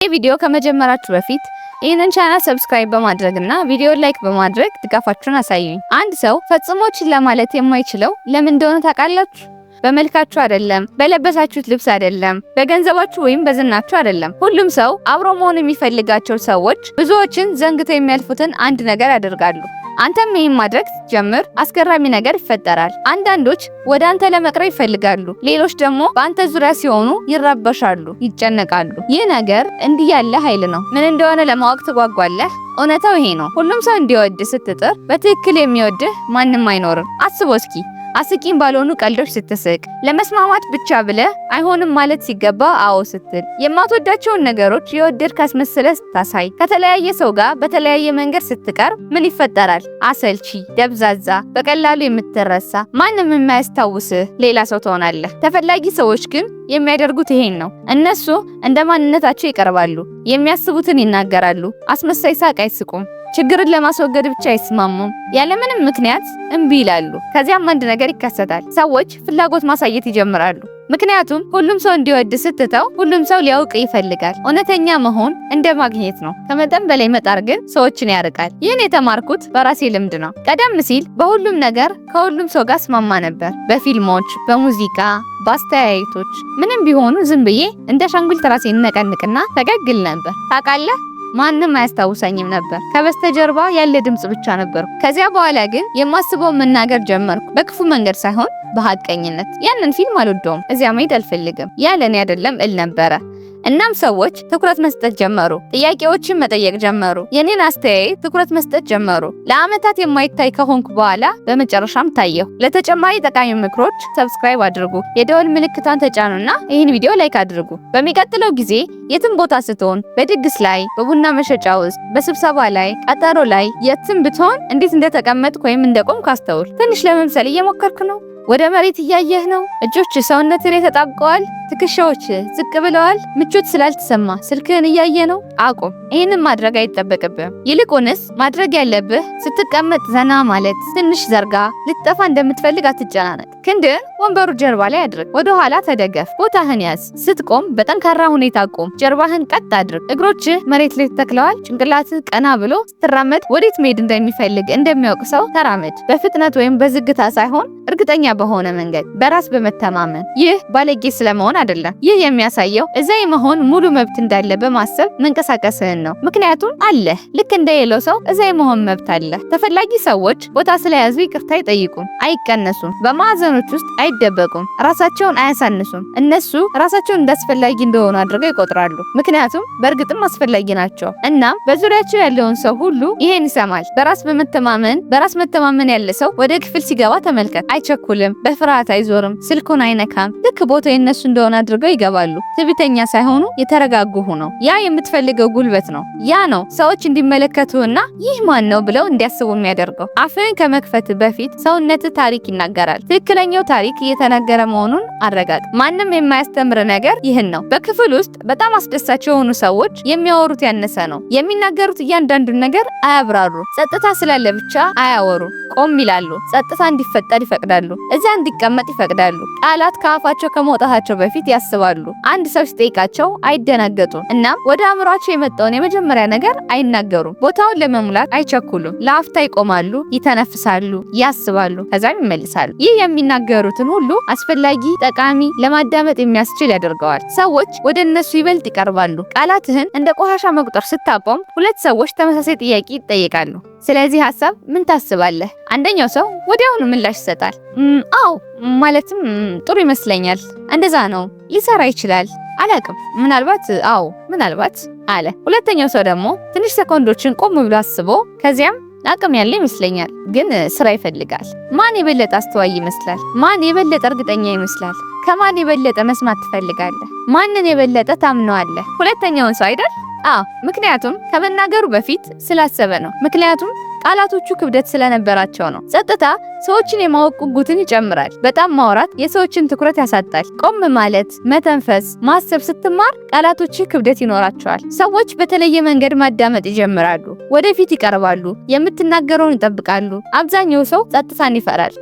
ቪዲዮ ከመጀመራችሁ በፊት ይህንን ቻናል subscribe በማድረግና ቪዲዮ like በማድረግ ድጋፋችሁን አሳዩኝ። አንድ ሰው ፈጽሞ ችላ ማለት የማይችለው ለምን እንደሆነ ታውቃላችሁ? በመልካችሁ አይደለም፣ በለበሳችሁት ልብስ አይደለም፣ በገንዘባችሁ ወይም በዝናችሁ አይደለም። ሁሉም ሰው አብሮ መሆን የሚፈልጋቸው ሰዎች ብዙዎችን ዘንግተው የሚያልፉትን አንድ ነገር ያደርጋሉ። አንተም ይህን ማድረግ ስትጀምር አስገራሚ ነገር ይፈጠራል። አንዳንዶች ወደ አንተ ለመቅረብ ይፈልጋሉ፣ ሌሎች ደግሞ በአንተ ዙሪያ ሲሆኑ ይረበሻሉ፣ ይጨነቃሉ። ይህ ነገር እንዲህ ያለ ኃይል ነው። ምን እንደሆነ ለማወቅ ትጓጓለህ። እውነታው ይሄ ነው። ሁሉም ሰው እንዲወድ ስትጥር በትክክል የሚወድህ ማንም አይኖርም። አስቦ እስኪ፣ አስቂኝ ባልሆኑ ቀልዶች ስትስቅ፣ ለመስማማት ብቻ ብለህ አይሆንም ማለት ሲገባ አዎ ስትል፣ የማትወዳቸውን ነገሮች የወደድክ አስመስለህ ስታሳይ፣ ከተለያየ ሰው ጋር በተለያየ መንገድ ስትቀርብ ምን ይፈጠራል? አሰልቺ፣ ደብዛዛ፣ በቀላሉ የምትረሳ፣ ማንም የማያስታውስህ ሌላ ሰው ትሆናለህ። ተፈላጊ ሰዎች ግን የሚያደርጉት ይሄን ነው። እነሱ እንደ ማንነታቸው ይቀርባሉ፣ የሚያስቡትን ይናገራሉ፣ አስመሳይ ሳቅ አይስቁም። ችግርን ለማስወገድ ብቻ አይስማሙም። ያለምንም ምክንያት እምቢ ይላሉ። ከዚያም አንድ ነገር ይከሰታል። ሰዎች ፍላጎት ማሳየት ይጀምራሉ። ምክንያቱም ሁሉም ሰው እንዲወድ ስትተው ሁሉም ሰው ሊያውቅ ይፈልጋል። እውነተኛ መሆን እንደ ማግኘት ነው። ከመጠን በላይ መጣር ግን ሰዎችን ያርቃል። ይህን የተማርኩት በራሴ ልምድ ነው። ቀደም ሲል በሁሉም ነገር ከሁሉም ሰው ጋር እስማማ ነበር። በፊልሞች፣ በሙዚቃ፣ በአስተያየቶች፣ ምንም ቢሆኑ ዝም ብዬ እንደ አሻንጉሊት ራሴን ነቀንቅና ፈገግ እል ነበር። ታውቃለህ፣ ማንም አያስታውሰኝም ነበር። ከበስተጀርባ ያለ ድምጽ ብቻ ነበርኩ። ከዚያ በኋላ ግን የማስበውን መናገር ጀመርኩ። በክፉ መንገድ ሳይሆን በሀቀኝነት። ያንን ፊልም አልወደውም፣ እዚያ መሄድ አልፈልግም፣ ያ ለኔ አይደለም እል ነበረ። እናም ሰዎች ትኩረት መስጠት ጀመሩ። ጥያቄዎችን መጠየቅ ጀመሩ። የኔን አስተያየት ትኩረት መስጠት ጀመሩ። ለአመታት የማይታይ ከሆንኩ በኋላ በመጨረሻም ታየሁ። ለተጨማሪ ጠቃሚ ምክሮች subscribe አድርጉ፣ የደወል ምልክቷን ተጫኑና ይህን ቪዲዮ like አድርጉ። በሚቀጥለው ጊዜ የትም ቦታ ስትሆን፣ በድግስ ላይ፣ በቡና መሸጫ ውስጥ፣ በስብሰባ ላይ፣ ቀጠሮ ላይ፣ የትም ብትሆን እንዴት እንደተቀመጥክ ወይም እንደቆምክ አስተውል። ትንሽ ለመምሰል እየሞከርክ ነው? ወደ መሬት እያየህ ነው? እጆችህ ሰውነትህ ላይ ተጣብቀዋል? ትከሻዎችህ ዝቅ ብለዋል? ምቾት ስላልተሰማህ ስልክህን እያየህ ነው? አቁም። ይህንን ማድረግ አይጠበቅብህም። ይልቁንስ ማድረግ ያለብህ ስትቀመጥ ዘና ማለት፣ ትንሽ ዘርጋ። ልትጠፋ እንደምትፈልግ አትጨናነቅ። ክንድህን ወንበሩ ጀርባ ላይ አድርግ። ወደ ኋላ ተደገፍ። ቦታህን ያዝ። ስትቆም በጠንካራ ሁኔታ ቁም። ጀርባህን ቀጥ አድርግ። እግሮችህ መሬት ላይ ተተክለዋል። ጭንቅላትህ ቀና ብሎ ስትራመድ ወዴት መሄድ እንደሚፈልግ እንደሚያውቅ ሰው ተራመድ። በፍጥነት ወይም በዝግታ ሳይሆን እርግጠኛ በሆነ መንገድ፣ በራስ በመተማመን። ይህ ባለጌ ስለመሆን አይደለም። ይህ የሚያሳየው እዛ የመሆን ሙሉ መብት እንዳለ በማሰብ መንቀሳቀስህን ነው። ምክንያቱም አለህ። ልክ እንደ ሌላው ሰው እዛ የመሆን መብት አለህ። ተፈላጊ ሰዎች ቦታ ስለያዙ ይቅርታ አይጠይቁም፣ አይቀነሱም፣ በማዕዘኖች ውስጥ አይደበቁም፣ ራሳቸውን አያሳንሱም። እነሱ ራሳቸውን እንዳስፈላጊ እንደሆኑ አድርገው ይቆጥራሉ። ምክንያቱም በእርግጥም አስፈላጊ ናቸው። እናም በዙሪያቸው ያለውን ሰው ሁሉ ይሄን ይሰማል። በራስ መተማመን ያለ ሰው ወደ ክፍል ሲገባ ተመልከት። አይቸኩልም፣ በፍርሃት አይዞርም፣ ስልኩን አይነካም። ልክ ቦታው የነሱ እንደሆነ አድርገው ይገባሉ። ትዕቢተኛ ሳይሆኑ የተረጋጉ ሆነው። ያ የምትፈልገው ጉልበት ነው። ያ ነው ሰዎች እንዲመለከቱና ይህ ማን ነው ብለው እንዲያስቡ የሚያደርገው። አፍህን ከመክፈት በፊት ሰውነትህ ታሪክ ይናገራል። ትክክለኛው ታሪክ እየተናገረ መሆኑን አረጋግጥ። ማንም የማያስተምር ነገር ይህን ነው። በክፍል ውስጥ በጣም አስደሳች የሆኑ ሰዎች የሚያወሩት ያነሰ ነው። የሚናገሩት እያንዳንዱን ነገር አያብራሩ። ጸጥታ ስላለ ብቻ አያወሩ። ቆም ይላሉ። ጸጥታ እንዲፈጠር ይፈቅዳሉ። እዚያ እንዲቀመጥ ይፈቅዳሉ። ቃላት ከአፋቸው ከመውጣታቸው በፊት ያስባሉ። አንድ ሰው ሲጠይቃቸው አይደናገጡም። እናም ወደ አእምሯቸው የመጣውን የመጀመሪያ ነገር አይናገሩም። ቦታውን ለመሙላት አይቸኩሉም። ለአፍታ ይቆማሉ፣ ይተነፍሳሉ፣ ያስባሉ፣ ከዛም ይመልሳሉ። ይህ የሚናገሩትን ሁሉ አስፈላጊ፣ ጠቃሚ፣ ለማዳመጥ የሚያስችል ያደርገዋል። ሰዎች ወደ እነሱ ይበልጥ ይቀርባሉ። ቃላትህን እንደ ቆሻሻ መቁጠር ስታቆም ሁለት ሰዎች ተመሳሳይ ጥያቄ ይጠየቃሉ። ስለዚህ ሀሳብ ምን ታስባለህ? አንደኛው ሰው ወዲያውኑ ምላሽ ይሰጣል። አዎ፣ ማለትም ጥሩ ይመስለኛል፣ እንደዛ ነው፣ ሊሰራ ይችላል፣ አላቅም፣ ምናልባት፣ አዎ፣ ምናልባት አለ። ሁለተኛው ሰው ደግሞ ትንሽ ሰኮንዶችን ቆም ብሎ አስቦ ከዚያም አቅም ያለ ይመስለኛል፣ ግን ስራ ይፈልጋል። ማን የበለጠ አስተዋይ ይመስላል? ማን የበለጠ እርግጠኛ ይመስላል? ከማን የበለጠ መስማት ትፈልጋለህ? ማንን የበለጠ ታምነዋለህ? ሁለተኛውን ሰው አይደል? አዎ፣ ምክንያቱም ከመናገሩ በፊት ስላሰበ ነው። ምክንያቱም ቃላቶቹ ክብደት ስለነበራቸው ነው። ጸጥታ ሰዎችን የማወቅ ጉጉትን ይጨምራል። በጣም ማውራት የሰዎችን ትኩረት ያሳጣል። ቆም ማለት፣ መተንፈስ፣ ማሰብ ስትማር ቃላቶችህ ክብደት ይኖራቸዋል። ሰዎች በተለየ መንገድ ማዳመጥ ይጀምራሉ። ወደፊት ይቀርባሉ። የምትናገረውን ይጠብቃሉ። አብዛኛው ሰው ጸጥታን ይፈራል።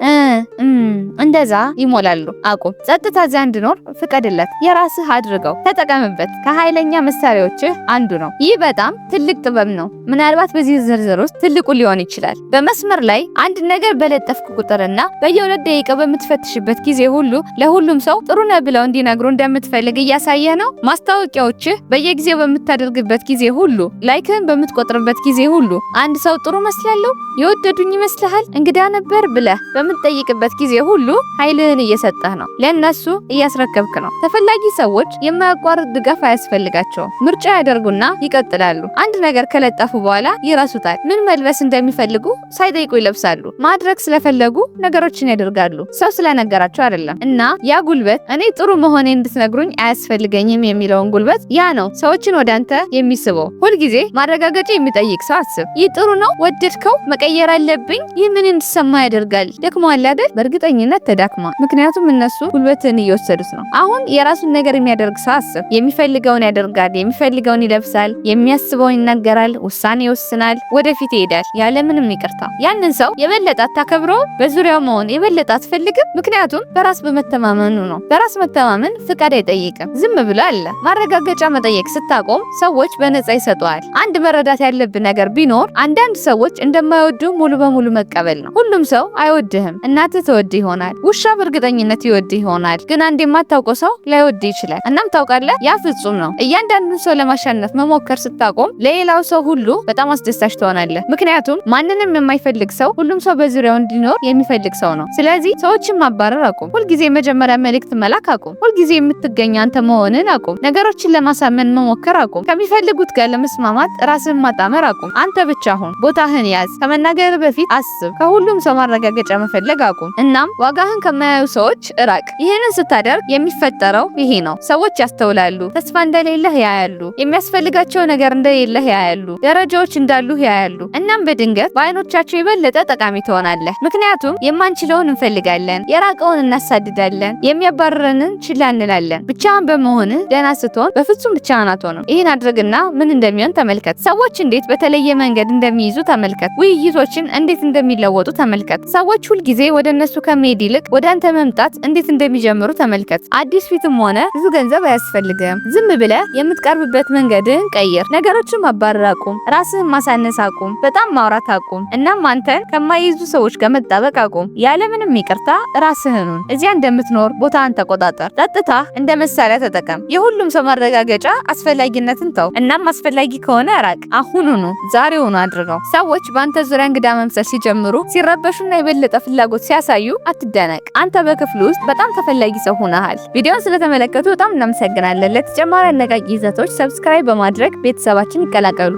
እንደዛ ይሞላሉ። አቁም። ጸጥታ እዚያ እንዲኖር ፍቀድለት። የራስህ አድርገው፣ ተጠቀምበት። ከኃይለኛ መሳሪያዎችህ አንዱ ነው። ይህ በጣም ትልቅ ጥበብ ነው። ምናልባት በዚህ ዝርዝር ውስጥ ትልቁ ሊሆን ይችላል። በመስመር ላይ አንድ ነገር በለጠፍክ ቁጥርና በየ2 ደቂቃ በምትፈትሽበት ጊዜ ሁሉ ለሁሉም ሰው ጥሩ ነህ ብለው እንዲነግሩ እንደምትፈልግ እያሳየህ ነው። ማስታወቂያዎችህ በየጊዜው በምታደርግበት ጊዜ ሁሉ፣ like ህን በምትቆጥርበት ጊዜ ሁሉ፣ አንድ ሰው ጥሩ መስላለሁ፣ የወደዱኝ ይመስልሃል፣ እንግዳ ነበር ብለህ በምትጠይቅበት ጊዜ ሁሉ ኃይልህን እየሰጠህ ነው። ለእነሱ እያስረከብክ ነው። ተፈላጊ ሰዎች የማያቋርጥ ድጋፍ አያስፈልጋቸውም። ምርጫ ያደርጉና ይቀጥላሉ። አንድ ነገር ከለጠፉ በኋላ ይረሱታል። ምን መልበስ እንደሚፈልጉ ሳይጠይቁ ይለብሳሉ። ማድረግ ስለፈለጉ ነገሮችን ያደርጋሉ። ሰው ስለነገራቸው አይደለም። እና ያ ጉልበት፣ እኔ ጥሩ መሆኔ እንድትነግሩኝ አያስፈልገኝም የሚለውን ጉልበት፣ ያ ነው ሰዎችን ወደ አንተ የሚስበው። ሁልጊዜ ማረጋገጫ የሚጠይቅ ሰው አስብ። ይህ ጥሩ ነው፣ ወደድከው፣ መቀየር አለብኝ፣ ይህ ምን እንዲሰማ ያደርጋል? ደክሟል አይደል? በእርግጠኝነት ተዳክሟል። ምክንያቱም እነሱ ጉልበትን እየወሰዱት ነው። አሁን የራሱን ነገር የሚያደርግ ሰው አስብ። የሚፈልገውን ያደርጋል፣ የሚፈልገውን ይለብሳል፣ የሚያስበውን ይናገራል፣ ውሳኔ ይወስናል፣ ወደፊት ይሄዳል ያለምንም ይቅርታ። ያንን ሰው የበለጠ አታከብረውም? በዙሪያው መሆን የበለጠ አትፈልግም? ምክንያቱም በራስ በመተማመኑ ነው። በራስ መተማመን ፍቃድ አይጠይቅም። ዝም ብሎ አለ። ማረጋገጫ መጠየቅ ስታቆም ሰዎች በነፃ ይሰጡሃል። አንድ መረዳት ያለብህ ነገር ቢኖር አንዳንድ ሰዎች እንደማይወዱ ሙሉ በሙሉ መቀበል ነው። ሁሉም ሰው አይወድህም። እናትህ ትወድህ ይሆናል። ውሻ በእርግጠኝነት ይወድህ ይሆናል። ግን አንድ የማታውቀው ሰው ላይወድህ ይችላል። እናም ታውቃለህ፣ ያ ፍጹም ነው። እያንዳንዱን ሰው ለማሸነፍ መሞከር ስታቆም ለሌላው ሰው ሁሉ በጣም አስደሳች ትሆናለህ። ምክንያቱም ማንንም የማይፈልግ ሰው ሁሉም ሰው በዙሪያው እንዲኖር የሚፈልግ ሰው ነው። ስለዚህ ሰዎችን ማባረር አቁም። ሁልጊዜ መጀመሪያ መልእክት መላክ አቁም። ሁልጊዜ የምትገኝ አንተ መሆንን አቁም። ነገሮችን ለማሳመን መሞከር አቁም። ከሚፈልጉት ጋር ለመስማማት ራስህን ማጣመር አቁም። አንተ ብቻ ሁን። ቦታህን ያዝ። ከመናገር በፊት አስብ። ከሁሉም ሰው ማረጋገጫ መፈለግ አቁም። እናም ዋጋህን ከማያዩ ሰዎች እራቅ። ይህንን ስታደርግ የሚፈጠረው ይሄ ነው። ሰዎች ያስተውላሉ። ተስፋ እንደሌለህ ያያሉ። የሚያስፈልጋቸው ነገር እንደሌለህ ያያሉ። ደረጃዎች እንዳሉህ ያያሉ። እናም በድንገት በአይኖቻቸው የበለጠ ጠቃሚ ትሆናለህ። ምክንያቱም የማንችለውን እንፈልጋለን፣ የራቀውን እናሳድዳለን፣ የሚያባርረንን ችላ እንላለን። ብቻህን በመሆንህ ደህና ስትሆን በፍጹም ብቻህን አትሆንም። ይህን አድርግና ምን እንደሚሆን ተመልከት። ሰዎች እንዴት በተለየ መንገድ እንደሚይዙ ተመልከት። ውይይቶችን እንዴት እንደሚለወጡ ተመልከት። ሰዎች ሁልጊዜ ወደ እነሱ ከመሄድ ይልቅ ወደ አንተ መምጣት እንዴት እንደሚጀምሩ ተመልከት። አዲስ ፊትም ሆነ ብዙ ገንዘብ አያስፈልግም። ዝም ብለህ የምትቀርብበት መንገድህን ቀይር። ነገሮችን ማባረር አቁም። ራስህን ማሳነስ አቁም። በጣም ማውራት አቁም። እናም አንተን ከማይይዙ ሰዎች ጋር መጣበቅ አቁም። ያለምንም ይቅርታ ራስህን ሁን። እዚያ እንደምትኖር ቦታህን ተቆጣጠር። ጸጥታ እንደ መሳሪያ ተጠቀም። የሁሉም ሰው ማረጋገጫ አስፈላጊነትን ተው። እናም አስፈላጊ ከሆነ ራቅ። አሁኑኑ፣ ዛሬውኑ አድርገው። ሰዎች በአንተ ዙሪያ እንግዳ መምሰል ሲጀምሩ፣ ሲረበሹና የበለጠ ፍላጎት ሲያሳዩ አትደነቅ። አንተ በክፍሉ ውስጥ በጣም ተፈላጊ ሰው ሆነሃል። ቪዲዮን ስለተመለከቱ በጣም እናመሰግናለን። ለተጨማሪ አነቃቂ ይዘቶች subscribe በማድረግ ቤተሰባችን ይቀላቀሉ።